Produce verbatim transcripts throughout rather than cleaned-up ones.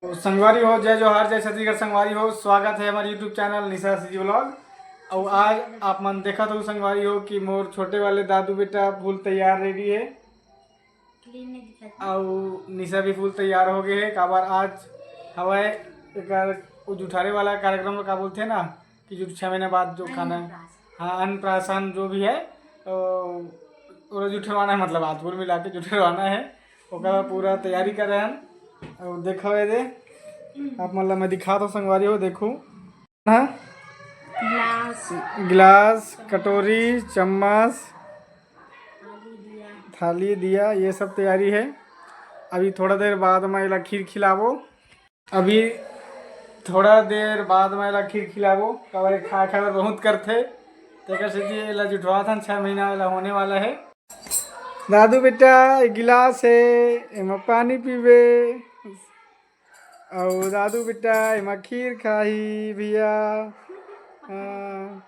तो संगवारी हो, जय जोहार, जय छत्तीसगढ़। संगवारी हो, स्वागत है हमारे YouTube चैनल निशा सीजी व्लॉग। और आज आप मन देखत हो संगवारी हो कि मोर छोटे वाले दादू बेटा फुल तैयार रेडी है। और निशा भी फुल तैयार हो गए है। काबर आज हवय एकर उ जुठारे वाला कार्यक्रम, का बोलथे ना, कि जो छः महीने बाद जो खाना है, हाँ, अन्नप्राशन जो भी है, तो ओला जुठरवाना है, मतलब आज कुल मिला के जुठरवाना है। ओकर पूरा तैयारी करे हन। और देखो ये दे, आप मन ला मैं दिखात हूँ संगवारी हो, देखो। हाँ, गिलास, गिलास, कटोरी, चम्मच, थाली, दिया, ये सब तैयारी है। अभी थोड़ा देर बाद में एला खीर खिलाबो। अभी थोड़ा देर बाद में एला खीर खिलाबो, काबर खाए खाए बर बहुत करथे, तेकर सेती एला जुठवाथन। छः महीना एला होने वाला है। दादू बेटा, ये गिलास है, एमा पानी पीबे। अउ दादू बेटा एमा खीर खाही भैया। हाँ।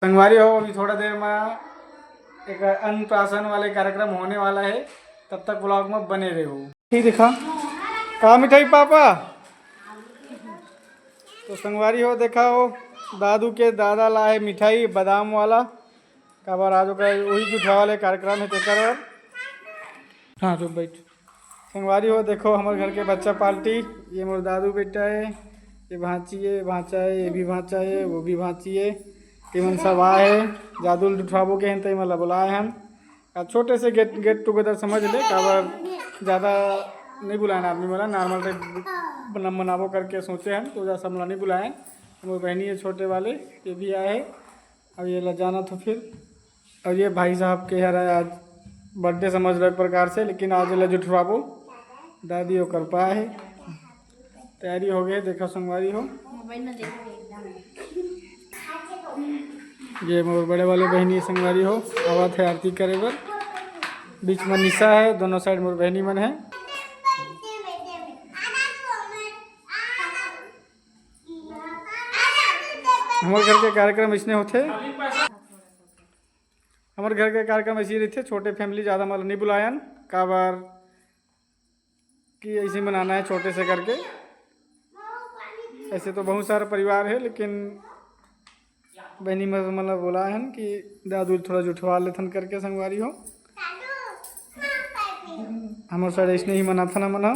संगवारी हो, अभी थोड़ा देर में एक अन्नप्राशन वाले कार्यक्रम होने वाला है, तब तक व्लॉग में बने रहो। ठीक, देखा का मिठाई पापा। तो संगवारी हो, देखा हो, दादू के दादा लाए मिठाई बादाम वाला, काबर आज ओकर वही जुठवा वाले कार्यक्रम है, तेकर बर। हाँ, जो बैठ। संगवारी हो, देखो हमर घर के बच्चा पार्टी, ये मोर दादू बेटा है, ये भांची है, भांचा है, ये भी भांचा है, वो भी भांची है, ये मन सब आए हैं। दादू ल जुठवाबो के हैं, तो ये मन ला बुलाए हन। आ छोटे से गेट गेट टुगेदर समझ ले, काबर ज़्यादा नहीं बुलाए हन आदमी वाला, नॉर्मल टाइप बना मनाबो करके सोचे हन, तो ज़्यादा सब ला नहीं बुलाए हन। मोर बहनी है छोटे वाले, ये भी आए हैं। अब ये ला जाना तो फिर। और ये भाई साहब के हर आज बर्थडे समझ लो एक प्रकार से, लेकिन आज ला जुठवाबो। दादी ओकर पा है, तैयारी हो गई, देखो संगवारी हो। मोबाइल में देखो एकदम। ये मोर बड़े वाले बहनी संगवारी हो, आवत है आरती करे बर। बीच में निशा है, दोनों साइड मोर बहनी मन है। हमर घर के कार्यक्रम इसने होथे। हमर घर के कार्यक्रम ऐसे ही रहिथे, छोटे फैमिली, ज़्यादा मतलब नहीं बुलायन, काबर कि ऐसे ही मनाना है छोटे से करके। ऐसे तो बहुत सारा परिवार है, लेकिन बहनी मन मतलब बोला हन कि दादू थोड़ा जुठवा लेथन करके संगवारी हो। हमर साइड ऐसने ही मनाथन हमन ह।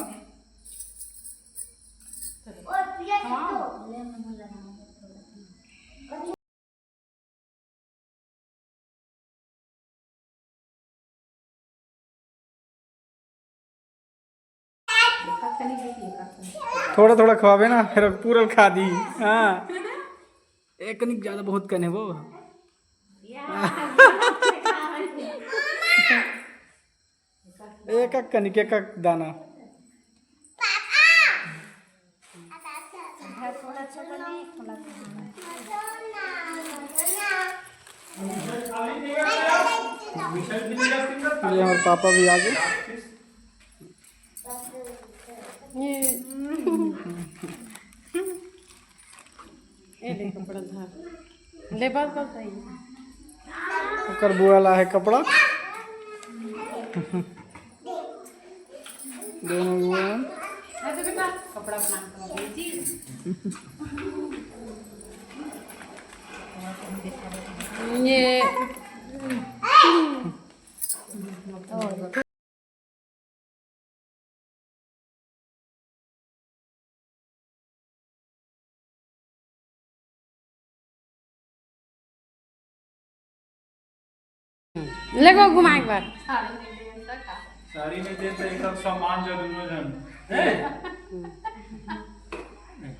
थोड़ा थोड़ा खवाबे ना, फिर पूरा खा दी। हाँ, एक कनिक ज्यादा बहुत कने वो। एक एक कनिक, एक एक दाना। ये हमारे पापा भी आ गए। ये ए ले कपड़ा धर। ले बात कर सही। ओकर बुआ ला है कपड़ा। दोनों बुआ। ऐसे बेटा, कपड़ा अपना भेजी। ये ले गो घुमा एक बार। साड़ी नहीं देता, एक सामान जो दोनों जन।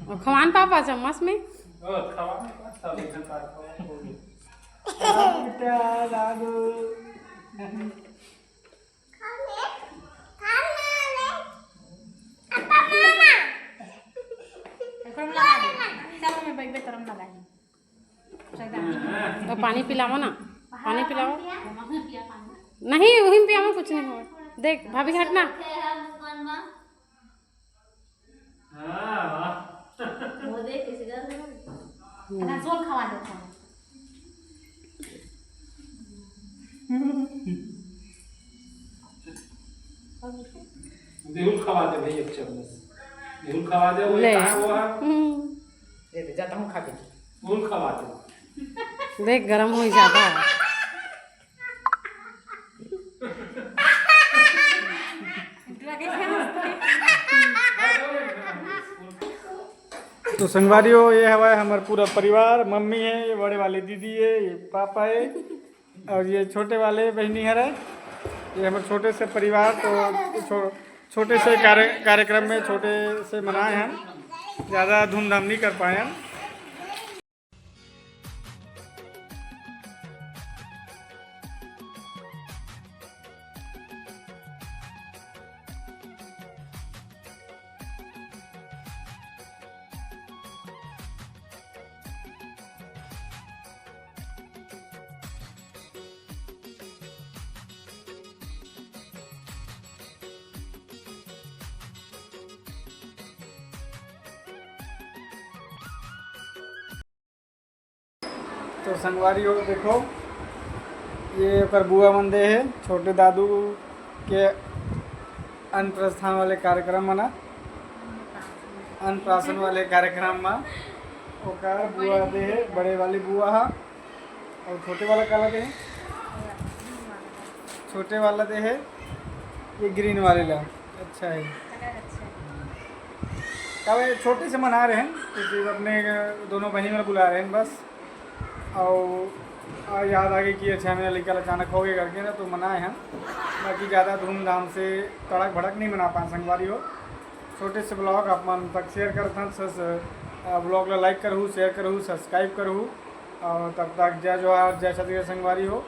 और खवान पापा चम्मच में। ओ, खवान पापा, सब एक साथ खवान हो गए। बेटा, दादू। तो पानी पिलाओ ना, पानी पिलाओ। नहीं, वही पियावा, कुछ नहीं हो। देख भाभी, हटना। हाँ, वाह। वो देख, इसी तरह से ना। हम्म। ना, झोल खवा दे, खवा। झोल खवा दे भाई, एक चम्मच। फूल खवा दे, वो ले। कहाँ वो है? हम्म। दे दे, जाता हूँ खा के। फूल खवा दे। देख, गरम हो जाता है। तो संगवारी हो, ये हवा है हमारा पूरा परिवार, मम्मी है, ये बड़े वाले दीदी है, ये पापा है, और ये छोटे वाले बहनी हरे। ये हमारे छोटे से परिवार, तो छो-, छोटे से कार्य-, कार्यक्रम में छोटे से मनाए हम, ज़्यादा धूमधाम नहीं कर पाए हम। तो संगवारी हो, देखो, ये ओकर बुआ मन दे हे, छोटे दादू के अन्नप्रस्थान वाले कार्यक्रम म ना, अन्नप्राशन वाले कार्यक्रम म ओकर बुआ दे हे, बड़े वाली बुआ हा। और छोटे वाला काला दे हे? छोटे वाला दे हे ये ग्रीन वाले ला। अच्छा है। तब ये छोटे से मना रहे हैं, क्योंकि अपने दोनों बहनी वाला बुला रहे हैं बस। और, और याद आ गई कि अच्छा, मेरा लड़का अचानक हो गया करके ना, तो मनाए हैं। बाकी ज़्यादा धूमधाम से, तड़क भड़क नहीं मना पाए संगवारी हो। छोटे से ब्लॉग आप मन तक शेयर करथन। स-, स-, आ, ब्लॉग ला लाइक करहू, शेयर करहू, सब्सक्राइब करहू। और तब तक जय जोहार, जय छत्तीसगढ़ संगवारी हो।